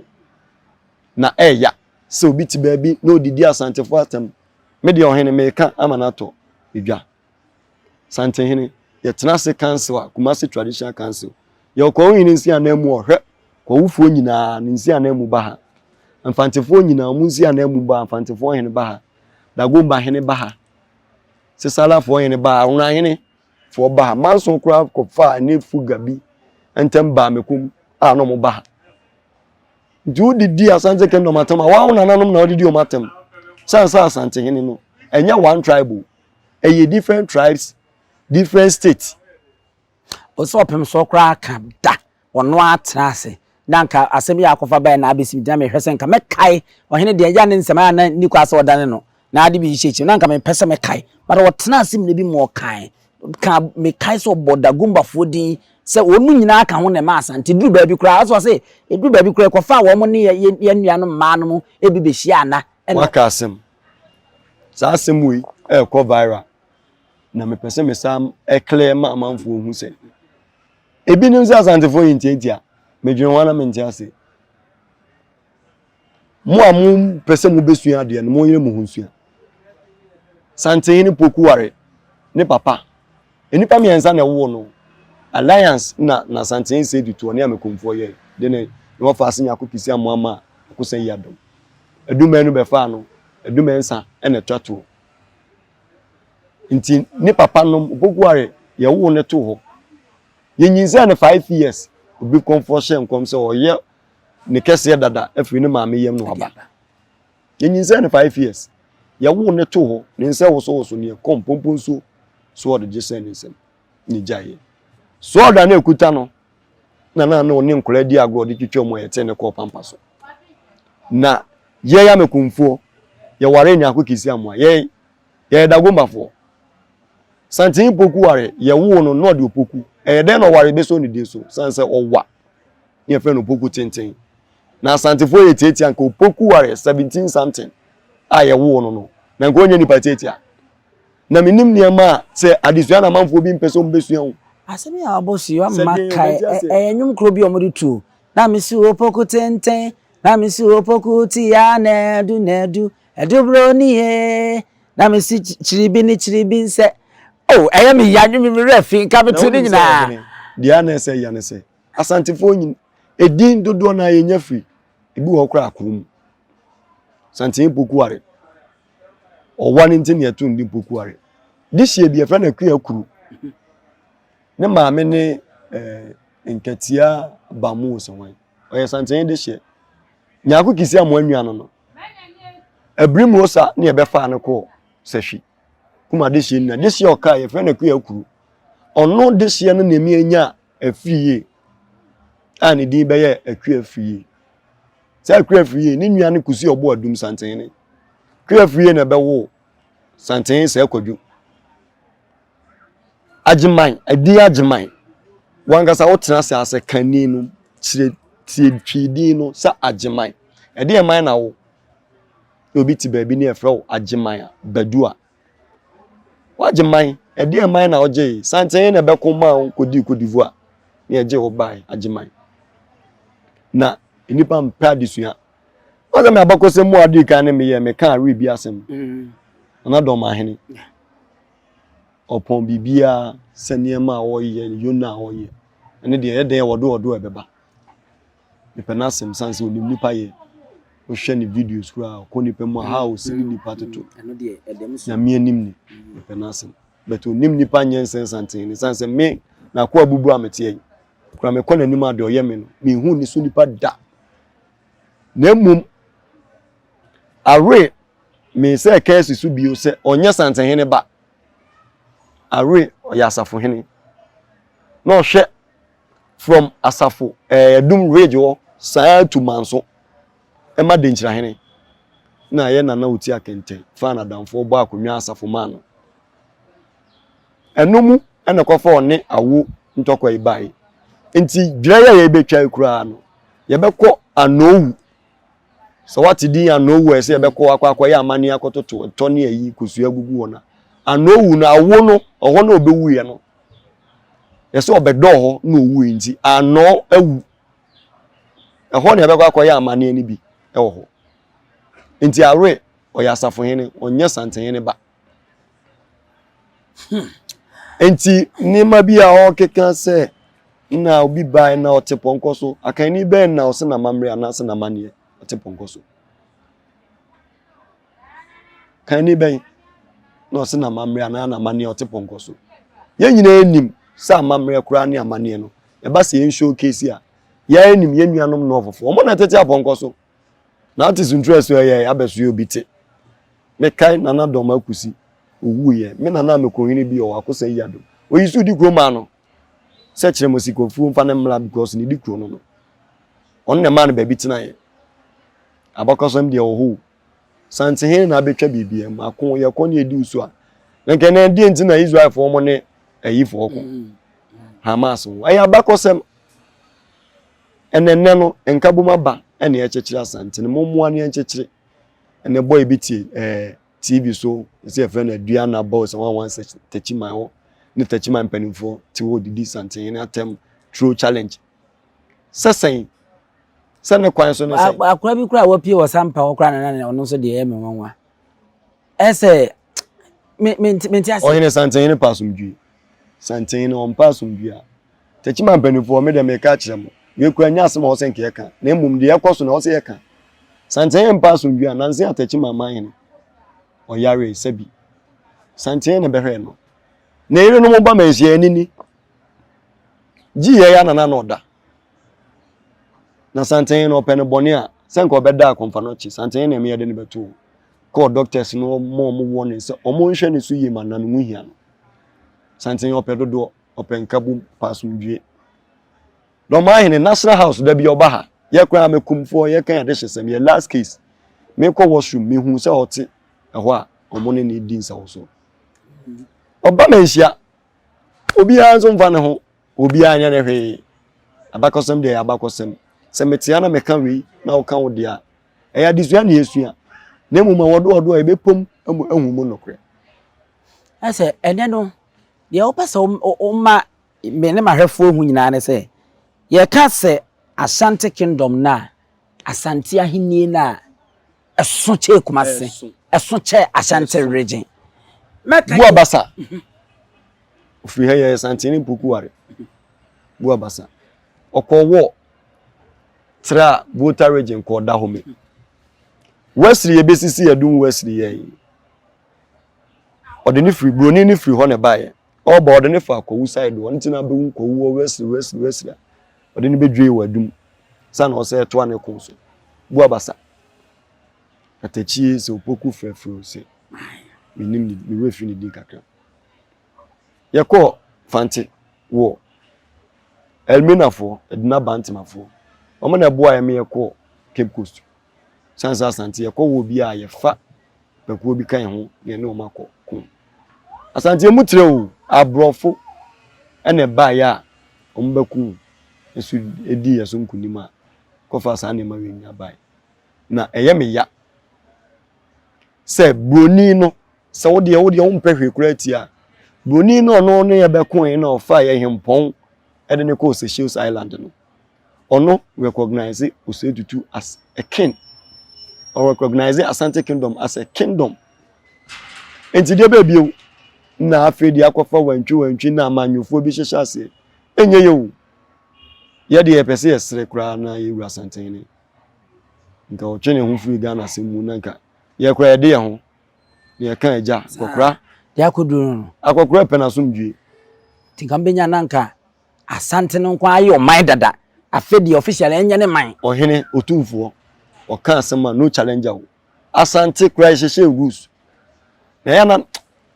Na ɛya sɛ obi te baabi na odidi Asantefo atam. Me deɛ ɔhene meka ama no atɔ edwa. Santehene, yɛtena ase council a, Kumasi Traditional Council. Yɛwɔ Kwawu Hene nsi ananmu ɔhwɛ Kwawufoɔ nyinaa ne nsi ananmu ba ha. Mfantefoɔ nyinaa wɔn nsi ananmu ba ha, Mfantefoɔ hene ba ha. Dagomba hene ba ha. Sesalafoɔ hene ba ha, Awonahene foɔ ba ha. Manso koraa kɔfaa ne fuga bi ntɛm baa Mekom a na wɔn ba ha. Nti wodidi Asante Kingdom atam a, wɔn nananom na wɔdidi wɔn atam. Sane sɛ Asantehene no, ɛnyɛ one tribe o. Ɛyɛ different tribes, different states. Ɔsɛ ɔpem soɔ koraa ka da ɔno ara tena ase na anka asɛm yi a akɔfa baeɛ na abɛsi me gyina mehwɛ sɛ nka mɛkae ɔhene deɛ agya ne nsɛm a na nni kwa sɛ ɔdane no na ade bi hyehyɛ akyiri na anka mepɛ sɛ mɛkae but ɔtena ase mmerɛ bi ma ɔkae ka mekae sɛ ɔbɔ Dagombafoɔ din sɛ wɔn mu nyinaa ka ho na ɛma Asante duru baabi koraa ɔsɛ ɔse ɛduru baabi koraa ɛkɔfaa wɔn ne yɛn nuanom mmaa no mu ebi bɛhyia ana ɛna Waka asɛm. Saa asɛm wei ɛrekɔ viral na mepɛ sɛ mesan clear ma amanfoɔ hu sɛ ebinom sɛ Asantefoɔ yɛ ntiantia medwene ho na mente ase. Mo a mopɛ sɛ mobɛsua adeɛ no monyere mo ho nsua. Santehene Poku ware ne papa. Nnipa mmiɛnsa na ɛwoo no. Alliance na na Santehene sɛ tutuɔ ne Amekomfoɔ yɛe de ne na wɔfa ase Nyako Kisi Amoama Akosa yi adom. Adumɛn no bɛfaa no Adumɛnsa na ɛtwa toɔ. Nti ne papa nom Opoku-Ware yɛwoo no too hɔ. Yɛnyinsɛn no 5 years obi kɔmfoɔ hyɛɛ nkɔm sɛ ɔyɛ ne kɛseɛ dada afiri ne maame yam na waba. Yɛnyinsɛn no 5 years. Yɛwoo no too hɔ ne nsa wosowoso ne ɛkɔm pompo nsuo soɔd gye sɛn ne nsam ne gyaeɛ. Soɔd a na ɛkuta no na na na ɔne nkwadaa di agorɔ de twitwa mu a yɛtee ne kɔɔ pampa so. Na yɛn Amekumfoɔ yɛware Nyarko Kisi Amoah yɛn yɛyɛ Dagombafoɔ. Santene Poku ware yɛwoo no na ɔde Opoku. Ɛyɛ dɛn na ɔware bɛsɔ ne din so sane sɛ ɔwa ne yɛfrɛ no Opoku tenten. Na Asantefoɔ yɛ tiatia nka Opoku ware 17 something a yɛwoo no no na nka ɔnyɛ nipa tiatia. Na menim nneɛma a sɛ adesua na amanfoɔ bi mpɛ sɛ wɔbɛsua o. Asɛm yi a wabɔ so yi wama makae ɛyɛ nnwom koro bi a wɔde tu na mesi opoku tenten na mesi opoku tia na ɛdu na ɛdu ɛdu bro ni ye na mesi kyiribi ne kyiribi nsɛ oh ɛyɛ me ya nwom me werɛ fi nka meto ne nyinaa. Deɛ na ɛsɛ ya ne sɛ Asantefoɔ nyin edin dodoɔ na yɛnya firi ebi wɔ hɔ koraa akoro mu Santene Poku ware ɔwa no nti na yɛto no din Poku ware de hyia bi yɛfrɛ no Akua Kuru ne maame ne eh, Nkatia Bamu sɛ hwan ɔyɛ Santene de hyɛ Nyako Kisi Amoa nua no no Abirim Rosa ne yɛbɛfaa no kɔɔ Sahwi kuma de hyɛ nua de hyɛ ɔkaa yɛfrɛ no Akua Kuru ɔno de hyɛ no na ɛmi anya afiri yie a ne din bɛyɛ Akua Afiri yie Sɛ Akua Afriyie ne nua ne Kusi Ɔbo Adum Santehene. Akua Afriyie na ɛbɛwoo Santehene Sɛ Kwadwo. Agyeman, ɛdin Agyeman, wankasa wotena ase asɛ kanni no kyerɛ tie twi din no sɛ Agyeman. Ɛdeɛ man na wo? Na obi te baabi ne ɛfrɛ wo Agyeman a, Badu a. W'Agyeman, ɛdeɛ man na wogyee? Santehene na ɛbɛko maa wo kɔdii Cote d'Ivoire ne ɛgyee wo bae, Agyeman. Na nnipa mpɛ adesua. Wɔn sɛ me abakɔsɛm mu a adi kan ne meyɛ meka awe bi asɛm. Mm. Nana dɔm ahene. Ɔpɔn biribiara sɛ nneɛma a ɔyɛ yona a ɔyɛ. Ɛne deɛ ɛyɛ dɛn wɔdo ɔdo ɛbɛba. Mepɛ n'asɛm sane sɛ onim nipa yɛ. Wohwɛ ne videos koraa ɔkɔ nipa mu a how osi ne nipa toto. Nyame anim ni. Mepɛ n'asɛm. But onim nipa nyɛ nsɛnsanten ne sane sɛ me n'akoa bubu a meteɛ yi. Koraa mekɔ n'anim a deɛ ɔyɛ me no menhu ne so nipa da. Na mmom awe me sɛ kɛse so bio sɛ ɔnyɛ santehene ba. Awe ɔyɛ asafohene. Na ɔhwɛ from asafo ɛɛ eh, Adum ridge hɔ saa tu manso ɛma Denkyirahene na ayɛ nana oti akɛntɛn faa n'adamfoɔ bɔ akonnwa asafo maa no. Ɛno mu ɛna kɔfa ɔne awo ntɔkwa yi bae. Nti dwerɛ yɛ yɛbɛtwa yi koraa no yɛbɛkɔ anoowu. Sɛ wate din anoowu a ɛsɛ yɛbɛkɔ akɔ akɔyɛ amanneɛ akɔtoto ɛtɔ ne ayi kosua gugu hɔ na anoowu no awo no ɔhɔ na ɔbɛwuiɛ no yɛsɛ ɔbɛdɔɔ hɔ na ɔwuiɛ nti anoo awu. Ɛhɔ na yɛbɛkɔ akɔyɛ amanneɛ no bi wɔ hɔ. Nti awe ɔyɛ asafohene ɔnyɛ santehene ba. Hmm. Nti nneɛma bi a ɔrekeka sɛ na obi bae na ɔte pɔnkɔ so akanni bɛn na ɔsɛ n'amammerɛ anaasɛ n'amanneɛ ɔte pɔnkɔ so kanni bɛn na ɔsɛ n'amammerɛ anaa n'amanneɛ ɔte pɔnkɔ so yɛn nyinaa nim sɛ amammerɛ koraa ne amanneɛ no ɛba sɛ yɛn showcase a yɛn nim yɛn nuanom nɔɔfofoɔ wɔn na ɛtete apɔnkɔ so na ate suntura so ɛyɛ abɛso yɛ obi te Mekae Nana Dɔm Akusi, owuiɛ. Me nana Amekohene bi ɔwɔ Akosa Yiadom. Oyi so di kuro maa no sɛ kyerɛ mo sikafuo mfa no mmra because ne di kuro no no. Ɔno na ɛmaa no baabi tenaeɛ. Abakɔsɛm deɛ wɔ hɔ o. Santehene na abɛtwa biribiara mu. Ako yɛkɔ ne yɛdi so a. Na nka ɛnɛ deɛ nti na Israelfoɔ mo ne ayifoɔ ko. Hamas ho. Ɛyɛ abakɔsɛm. Ɛnɛ nnɛ no nkabom aba ɛna yɛkyekyere Asante no. Mommoa ne yɛnkyekyere. Ɛnɛ boy bi te ɛɛ eh, TV so sɛ yɛfrɛ no Aduana Boys wɔn a wɔn sɛ Takyiman hɔ ne Takyiman mpanimfoɔ te hɔ didi Santehene atɛm tro challenge sɛ sɛn sɛ ne kwan so ne sɛn. Akora bi koraa wapie wɔ sampa hɔ koraa na na ɔno nso deɛ ɛyɛ me nwanwa ɛsɛ me me me nti ase. Ɔhene Santehene pa asomdwie Santehene ɔmpa asomdwie a Techiman mpanimfoɔ, me deɛ meka akyerɛ mo, wei koraa nyɛ asɛm a ɛwɔ sɛ nka yɛka, na mmom deɛ ɛkɔ so na ɛwɔ sɛ yɛka. Santen mpa asomdwoe a, nanse a Techiman man hene, ɔyaree sɛbi. Santen na bɛhwɛɛ no. Ne yerenom ba manhyia anini. Gyi yɛ ya nana na ɔda. Na Santen no ɔpɛ no bɔne a, sɛ nka ɔbɛda akɔmfa no kye. Santen na ɛmeyɛ de no bɛto. Kɔɔ doctors no ɔmo ɔmo wɔ ne sɛ ɔmo nhwɛ ne so yie ma na ne ho hia no. Santen ɔpɛ dodoɔ. ɔpɛ nkabom, ɔpɛ asomdwie. Na ɔman hene National House da bi ɔba ha, yɛ koraa mɛkumfoɔ yɛka yɛn adehyesɛm, yɛ last case. Mekɔ washroom, mehu sɛ ɔte ɛhɔ a ɔmo ne ne di nsawɔsoɔ. Ɔba manhyia, obiara nso mfa ne ho, obiara nyɛ ne hwee. Abakɔsɛm deɛ ɛyɛ abakɔsɛm. Sɛ metea na meka wei na woka wo deɛ a, ɛyɛ adesua na yɛsua. Na mmom ɛwɔ doɔdoɔ a yɛbɛpom ahu mu nokorɛ. Ɛsɛ ɛnɛ no Deɛ wopɛ sɛ woma me ne m'ahwɛfoɔ hu nyinaa ne sɛ, yɛka sɛ Ashanti Kingdom no a, Asante ahennie no a, ɛso kyɛɛ Kumasi, ɛso kyɛɛ Ashanti region. Mɛka Bu abasa. Ofiri ha yɛ Asante ne Mpokuware. Bu abasa. Ɔkɔ wɔ tra Volta region kɔ Dahomey. Wesley yɛbɛsisi Adum Wesley yɛn. Ɔde no firi buroni no firi hɔ na ɛbaeɛ. Ɔreba ɔde no fa Kwawu side hɔ nti na abɛhu Kwawu wɔ Wesley Wesley Wesley a ɔde no bɛdwee wɔ adum sa na ɔsɛ ɛtoa ne ko so. Bu abasa. Katakyie sɛ opoku frɛfrɛ sɛ menim ne me werɛ firi ne din kakra. Yɛkɔɔ Fante wɔ Elminafoɔ, Aduna Bantemafoɔ. Wɔn na ɛboa yɛn ma yɛkɔɔ Cape Coast. Sane sɛ Asante yɛkɔ wɔ bi a yɛfa pakuo bi ka yɛn ho na yɛne wɔn akɔ ko. Asante emu trɛ o, aborɔfo ɛna ɛbaeɛ a wɔn bɛko nso ɛdii yɛn so nkunim a kɔfa saa nneɛma wei nyinaa baeɛ. Na ɛyɛ me ya sɛ buroni no sɛ wo deɛ wo deɛ wompɛ hwee koraa tia a buroni no ɔno ne yɛbɛkoe na ɔfaa yɛ hempɔn ɛde ne kɔɔ Seychelles Island no ɔno recognize Osei Tutu as a king. Ɔ recognize Asante Kingdom as a kingdom. Nti deɛ bɛɛ bio na afei deɛ akɔfa wantwi wantwi na amanyɔfoɔ bi hyehyɛ aseɛ. Ɛnyɛ yɛ o. Yɛ deɛ yɛpɛ sɛ yɛsrɛ koraa na yɛwura Asantehene. Nka ɔtwe ne ho firi Ghana asɛm mu na nka yɛ koraa yɛde yɛn ho na yɛka agya akɔkora. Deɛ akɔduru no no. Akɔkora pɛ n'asomdwie. Nti nka mbɛnya na nka Asante no nko ara yɛ ɔman dada. Afei deɛ officially ɛnyɛ ne man. Ɔhene, Otumfoɔ, ɔka asɛm a no challenger o. Asante koraa yɛhyehyɛ rules. Na ɛyɛ na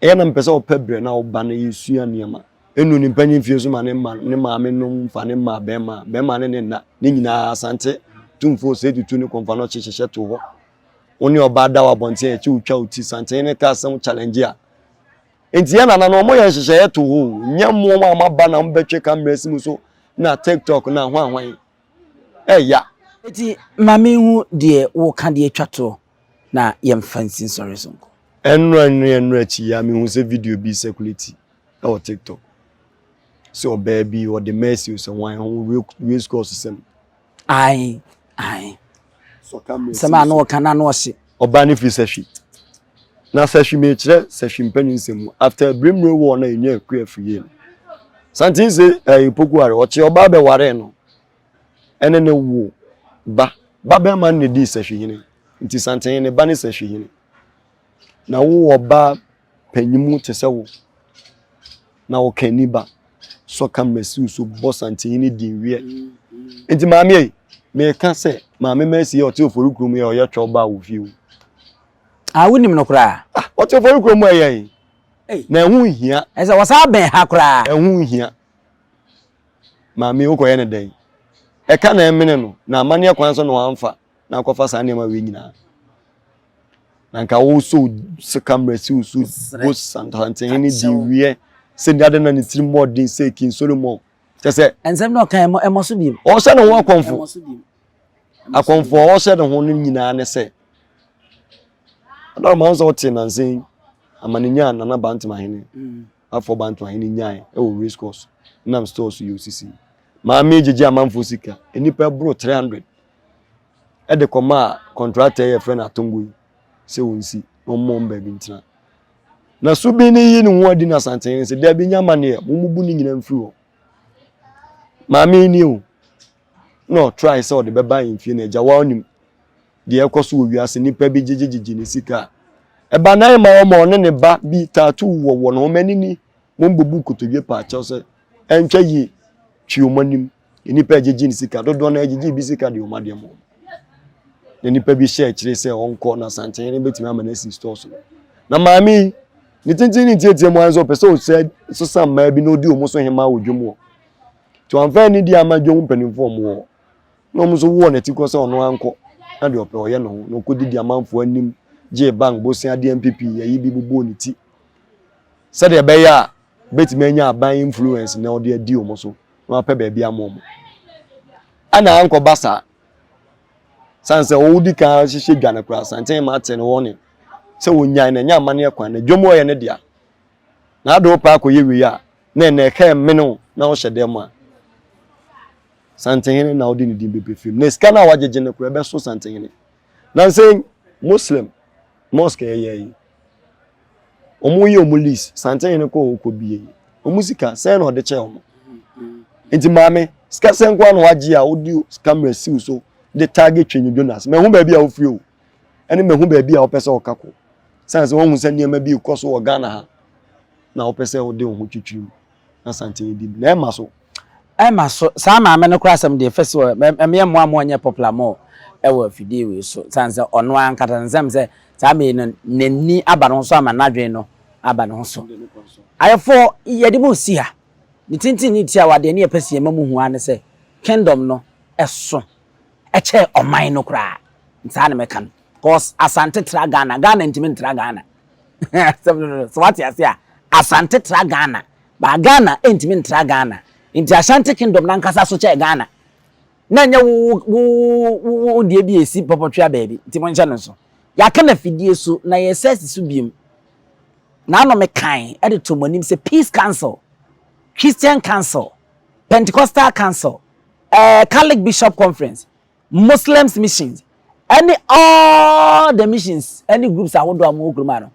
ɛyɛ na mepɛ sɛ ɔpɛ brɛ na ɔba na yɛsua nneɛma. Enu ne mpanyin fie so ma ne ma ne maame nom fa ne ma bɛrima bɛrima ne ne nna ne nyinaa Asante Tumfoɔ sɛ tutu ne kɔmfa no hyehyɛ to hɔ. Wo ne ɔbaa da wɔ abɔnten akyi wotwa wo ti Santene ne ka asɛm challenge a. Nti yɛn nana no wɔn yɛ nhyehyɛeɛ to hɔ o nyɛ mo a moaba na mobɛtwe camera si mu so na tiktok na hwan hwan ɛya. Eti ma menhu deɛ woka de atwa toɔ na yɛmfa nsi nsɔre so nkɔ. Ɛnora ne ɛnora akyi yi a mehu sɛ video bi circulate ɛwɔ tiktok sɛ ɔbaa bi ɔde mercy o sɛ hwan ho race course sɛm. Ae ae. Nsɛm a na ɔka na na ɔhye. Ɔbaa no firi sahwi. Na sahwi mekyerɛ sahwi mpanyin nsɛm mu. After Birimire war na yɛnya akua afiri yie no. Santen se ɛyɛ Pokuare ɔkye ɔbaa bɛwaree no ɛne ne wo ba. Ba bɛrima no na edii sahwi hene. Nti Santen ne ba ne sahwi hene. Na wo ɔbaa panyin te sɛ wo na ɔka ni ba sɔ camera siw so bɔ santehene din wiɛ nti maame yi meka sɛ maame Mercy yɛ ɔte ofori kurom yɛ ɔyɛ twɛw ba wɔ fie o. Ah wonim no koraa. Ah ɔte ofori kurom ɛyɛ yi na ɛho nhia. Ɛsɛ wɔsan bɛn ha koraa. Ɛho nhia maame wokɔyɛ ne dɛn ɛka na ɛmene no na amanneɛ kwan so na wamfa na akɔfa saa nneɛma wei nyinaa. Na nka wosɔ sika mmerɛ si wo so bo santehene di wiɛ sɛ ni ade na ne tirim bɔ den sɛ King Solomon kyɛ sɛ. Nsɛm na ɔka ɛmɔ ɛmɔ so biem. Ɔhyɛ ne ho akɔmfo akɔmfo a ɔhyɛ ne ho no nyinaa ne sɛ ɔdɔ ma sɛ ɔte nansa yi amane nyaa Nana Bantamahene mm. afɔ Bantamahene nyae ɛwɔ race course nam stores yɛ osisi maame gyegye amanfo sika nnipa ɛboro 300 de kɔmaa kɔntrata yi a yɛfrɛ no Atongo yi sɛ ɔnsi na ɔmmɔ wɔn baabi ntena. Na Subin no yi ne ho adi na Asantehene sɛ daabi nyɛ amanneɛ, mommubu ne nyinaa mfiri hɔ. Maame yi nie o, na ɔtrae sɛ ɔde bɛba ahemfie na agya wa onim deɛ ɛkɔ so wɔ wiase nipa bi gyegyegyegye ne sika a ɛba nan ma ɔma ɔne ne ba bi tattoo wɔ wɔn ho m'ani ni mombubu nkotodwe paakyɛw sɛ ɛntwa yie twi wɔn anim Nnipa gyegye ne sika dodoɔ no gyegye bi sika de wɔn adeɛ ma wɔn. Na nipa bi hyɛ akyire sɛ ɔnkɔ na Asantehene bɛtumi ama no asi store so. Na maame yi ne tenten ne ntiatia mu ara sɛ ɔpɛ sɛ ɔsɛ sesa mmaa bi na ɔdi wɔn so hemaa wɔ dwom hɔ. Nti wɔamfa ani di ama dwom mpanimfoɔ wɔn wɔ hɔ. Na wɔn nso wɔ n'akyi kɔ sɛ ɔno ankɔ na deɛ ɔpɛ ɔyɛ ne ho na ɔkɔdidi amanfoɔ anim gyee bank bosea de MPP ayi bi bobɔɔ ne ti sɛdeɛ ɛbɛyɛ a bɛtumi anya aban influence na ɔde adi wɔn so. na wapɛ baabi ama wɔn. Ɛna ankɔba saa. San sɛ wɔdi kan hyehyɛ dwa no koraa santen ma ate no wɔne sɛ wɔnyae na ɛnyɛ amanneɛ kwan na dwam ɔyɛ ne dea. Na ade wopɛ akɔyɛ wei a na ɛnɛ ɛka ɛmene wo na wohyɛ dɛm a Santehene na wode ne din bɛpɛ firim. Na sika no a wagyegye no koraa ɛbɛso Santehene. Na nsɛ Muslim mosque ɛyɛ yi wɔn yɛ wɔn lease santehene kɔ hɔ kɔ bie wɔn sika sɛn na ɔde kyɛ wɔn nti maame sika sɛn nko na wagye a wodi camera siw so de target twene Jonas mɛhu baabi a wofiri o ɛne mɛhu baabi a wɔpɛ sɛ ɔka kɔ sɛn sɛ wɔn hu sɛ nneɛma bi kɔ so wɔ Ghana ha na wɔpɛ sɛ wɔde wɔn ho twitwi mu na santehene di na ɛma so. Ɛma so, saa maame no koraa asɛm deɛ fɛsi wɔ ɛmeyɛ mmoa mo ɔnyɛ popular mo ɛwɔ afidie wei so san sɛ ɔno ankasa nsɛm sɛ saa mei no n'ani aba ne ho so ama n'adwene no aba ne ho so. Ayɛfoɔ yɛde mo si ha ne tenten ne tiawa deɛ ne yɛpɛ sɛ yɛma mo hu ara ne sɛ kingdom no ɛso ɛkyɛɛ ɔman no koraa saa na mɛka no cause Asante tra Ghana Ghana ntumi ntra Ghana asɛm no no so wate ase a Asante tra Ghana But Ghana ntumi ntra Ghana. Nti Ashanti Kingdom no ankasa so kyɛɛ Ghana. Na ɛnyɛ wo wo wo wo deɛ bi a ɛsi pɔpɔtwea baabi. Nti monhyɛ no nso. Yɛaka no afidie so na yɛresa asi so biom. Naano mekae de too mo anim sɛ Peace Council, Christian Council, Pentecostal Council, eh, Catholic Bishop Conference, Muslims missions ɛne all the missions ɛne groups ahodoɔ a wɔwɔ kurom ha no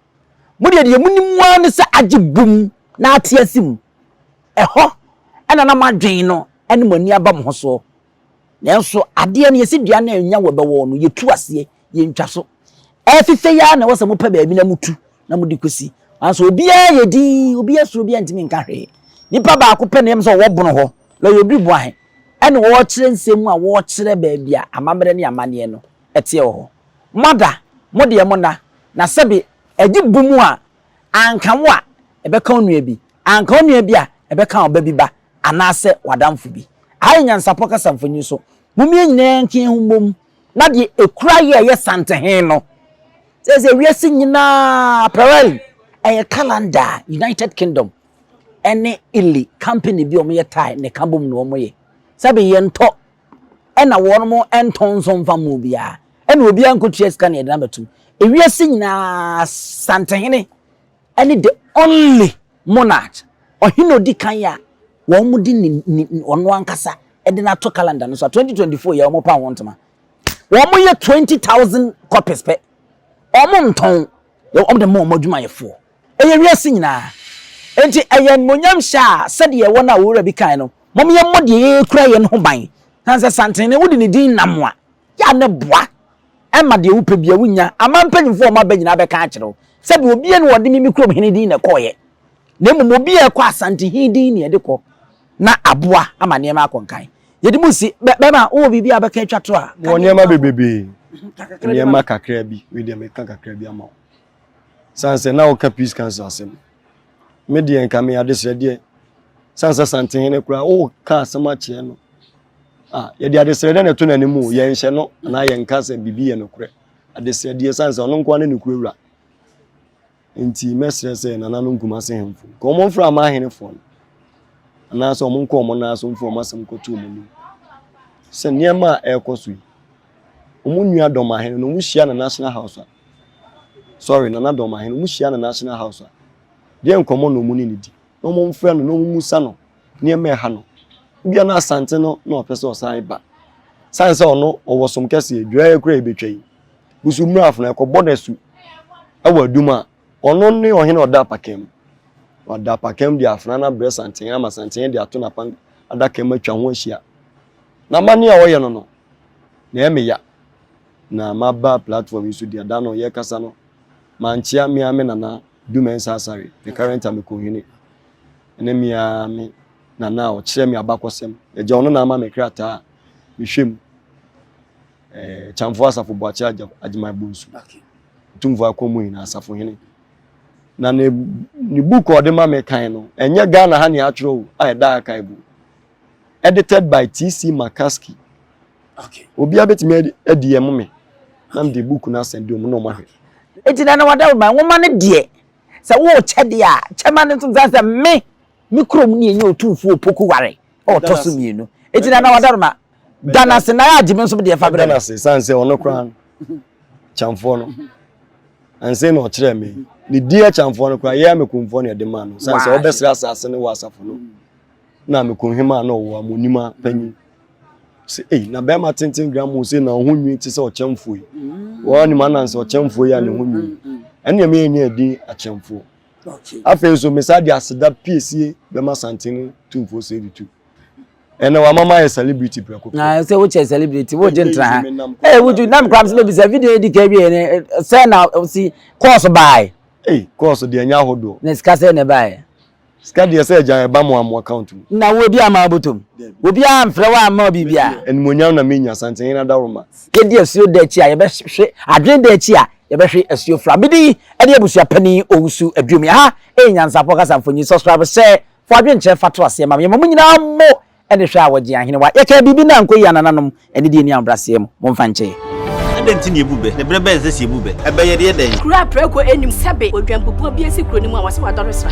mo deɛ deɛ monim ara ne sɛ agye bum na ate asi mu ɛhɔ ɛna na mo adwene no ɛne mo ani aba mo ho soɔ. Nanso adeɛ no yɛsi dua no a ɛnya wɔ bɛwɔ no, yɛtu aseɛ, yɛntwa so. Ɛfefɛ yi ara na ɛwɔ sɛ mopɛ baabi na motu na mode kɔsi. Nanso obiara yɛ dinn, obiara suro, obiara ntumi nka hwee. Nipa baako pɛ na ɛyɛ me sɛ ɔwɔ bono hɔ, lɔya Obiri Boahe, ɛna ɔrekyerɛ nsɛm mu a wɔrekyerɛ baabi a amammerɛ ne amanneɛ no teɛ wɔ hɔ. Moada, mo deɛ monna, na sɛbe ɛgye bu mu a, anka wo a, ɛbɛka wo nua bi, anka wo nua bi a, ɛbɛka wo ba bi ba, anaasɛ w'adamfo bi. Aha yɛ nyansapɔ kasa mfonyin so. Mom yɛn nyinaa nka yɛn ho mmom na deɛ ɛkura yɛ ɛyɛ santehe no. Sɛ sɛ wiase nyinaa Pirelli ɛyɛ calendar United Kingdom ɛne Illy company bi a wɔyɛ tie na ɛka bom na wɔyɛ. Sɛbe yɛntɔ ɛna wɔn ɛntɔn nso mfa mma obiara. Ɛna obiara nkɔtua sika na yɛde no abɛtom. Ewiase nyinaa santehene ɛne the only monarch, ɔhene a odi kan a wɔde ne ne ɔno ankasa de no ato calendar no so a 2024 yɛ wɔn pa ho ntoma. Wɔn yɛ 20,000 copies pɛ. Wɔn ntɔn, wɔn de ma wɔn adwumayɛfoɔ. Ɛyɛ wiase nyinaa. Enti ɛyɛ animuonyam hyɛ a sɛdeɛ wɔn a owura bi kae no, mom yɛmmɔ deɛ yɛkura yɛn ho ban. Sane sɛ santene wode ne din nam a, yɛ a na ɛboa. Ɛma deɛ wopɛ biara wonya. Aman mpanyimfoɔ a wɔaba nyinaa bɛka akyerɛ wo sɛ deɛ obiara ni ɔde me me kurom hene din na ɛkɔeɛ, na mmom obi a ɛkɔ Asantehene din na yɛde kɔ na aboa ama nneɛma akɔ nkan. Yɛde mu si, bɛ, bɛma, wowɔ biribi a wobɛka atwa to a? Mewɔ nneɛma bebrebe, nneɛma kakra bi, wei deɛ meka kakra bi ama wo. Sane sɛ na woka Peace Council asɛm. Me deɛ nka meyɛ adesrɛdeɛ. Sane sɛ Asantehene koraa woka asɛm akyerɛ no. Ah, yɛde adesrɛdeɛ na ɛto n'anim o, yɛnhyɛ no anaa yɛnka sɛ biribi yɛ nokorɛ. Adesrɛdeɛ sane sɛ ɔno nkoa ne nokorɛ wura. Nti mɛsrɛ sɛ nananom Kumase hemfo, nka wɔn mfrɛ ama ahenefoɔ no, anaasɛ wɔn nkɔ wɔn nan so mfa wɔn asɛm nkɔto wɔn anim. Sɛ nneɛma a ɛrekɔ so yi, wɔn nua dɔm ahene no, wɔn hyia na National House a, sorry, nana dɔm ahene, wɔn hyia na National House a, deɛ nkɔmmɔ na wɔn ne no di, na wɔn mfrɛ no na wɔn musa no nneɛma ɛha no. Ebia na Asante no na ɔpɛ sɛ ɔsan ba. Sane sɛ ɔno ɔwɔ som kɛseɛ, dweraeɛ koraa ɛbɛtwa yi. Busu mmrafo no ɛkɔbɔ no asu ɛwɔ adum a, ɔno ne ɔhene ɔda apakam. Wada apakam de afena no abrɛ Santehene ama Santehene de ato n'apan adaka mu atwa ho ahyia. Na amanneɛ a ɔyɛ no no, na ɛyɛ me ya. Na maba platform yi so deɛ da no yɛkasa no, mankyea me ara me nana Dumɛnsa Asare, the current Amekohene. ne me ara me nana a ɔkyerɛ me abakɔsɛm. Agya ɔno na ama me krataa a mehwɛ mu. Eh, Kyamfo Asafo Boakye Agya Agyeman Bonsu. Tumfo Akɔmu Hene Asafo Hene. Na ne ne book a ɔde ma me kan no, ɛnyɛ Ghana ha ne atwerɛ o, a ɛda archive o. Edited by TC McCaskey. Okay. Obiara bɛtumi adi ɛmo me na mede book no asɛn de ɔmo na ɔmo ahwɛ. Eti na na wada ma nwoma no deɛ Sɛ worekyɛ deɛ a, kyɛ ma no nso sane sɛ me, me kurom ne ɛnyɛ Otumfoɔ Opoku ware a ɔtɔ so mmienu. Enti Nana Wadaroma, da no ase na agye me nso deɛ fa brɛ me. Meda no ase sane sɛ ɔno koraa no, Kyamfoɔ no, ansa na ɔkyerɛɛ me. Ne din Akyamfoɔ no koraa, yɛn Amekomfoɔ na yɛde maa no. Sane sɛ ɔbɛsrɛ asase no wɔ asafo no na Amekomhemaa na ɔwɔ Amonima panyin. Sɛ ei, na bɛrima tenten gram sei na ɔho nwi te sɛ ɔkyɛmfoɔ yi. Wɔn anim anansi ɔkyɛmfoɔ yi a ne ho nwi. Ɛnna ɛma yɛnya din akyɛmfoɔ. Afei nso mesa de aseda piesie bɛma Santene Tumfoɔ Seidu Tu. Ɛnna wama ma yɛ celebrity prɛko pɛ. Na sɛ wokyɛ celebrity wogye ntra ha. Ee wotu nam koraa sɛ bɛbisa video yi di ka wie ne sɛ na si kɔɔso bae. Ei kɔɔso deɛ ɛnyɛ ahodoɔ. Na sika sɛ na ɛbaeɛ. Sika deɛ sɛ agya ɛba mo a mo account mu. Na wo obi ama wo bɔtɔm. Obi amfrɛ wo amma wo biribiara. Animuonyam na menya, Asantehene Adaworoma. Yɛdi asuo da akyi a yɛbɛhwe adwene da akyi a yɛbɛhwe asuo fra. Me din ne abusua panin Owusu Aduomi. Aha ɛyɛ Nyansapɔ Kasa Mfonyin. Subscribe hyɛ fa w'adwenkyerɛ fa to aseɛ ma me. Yɛma mo nyinaa mo ne hwɛ a wɔgye ahenewa. Yɛkaa biribi na ankɔ yie a nananom anidie ne ahobrɛaseɛ mu momfa nkyɛ yɛn. Adɛn nti na yebu bɛ? Na bere bɛn na ɛsɛ sɛ yebu bɛ? Ɛbɛ yɛ deɛ dɛn? Kuro a prako nnim sɛbe odwanbubuo bi asi kuro no mu a wɔse wadɔre sra.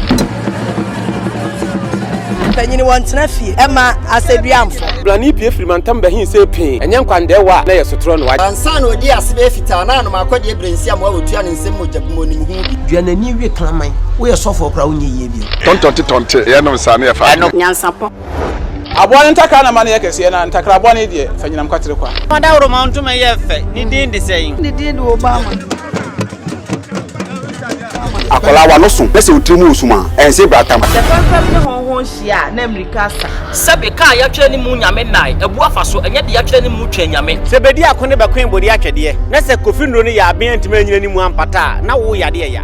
Mpanyini wɔntena fie ɛma asɛduamfo. Brane pue firi mantam bɛhe see pee, ɛnyɛ nkwandɛɛwa a na ɛyɛ sotorɔ na wagye. Ansa na ɔdii ase bɛyɛ fitaa na anom akɔdeɛ berɛ nsi amoa wɔtua ne nsam mogya gu mu ɔnim ho bi. Dua n'ani we kraman. Woyɛ sɔfoɔ koraa wonyɛ yie bio. Tɔntɔnte tɔnte, yɛnom saa na yɛfa adeɛ. Nyansapɔ. Aboa no ntakra na ma no yɛ kɛseɛ, na ntakra bɔne deɛ, fa nyinam kwatere kwa. Ɔdawuroma ntoma yɛ fɛ, ne din de sɛn? Ne din de Obama. Akwadaa w'ano so na sɛ wo tiri mu wɔ sum a, ɛnse bratam. Sɛ fɛmfɛm ne hɔnhɔn hyia a, na mmirika asa. Sɛbe kaa yɛatwerɛ ne mu Nyame nnae, abu afa so, ɛnyɛ de yɛatwerɛ ne mu Twɛn Nyame. Sɛ bedi ako ne bɛkoe bode atwɛdeɛ, na sɛ Kofi nnuro no yɛ aben antumi anyina ne mu ampata a, na wo yadeɛ ya.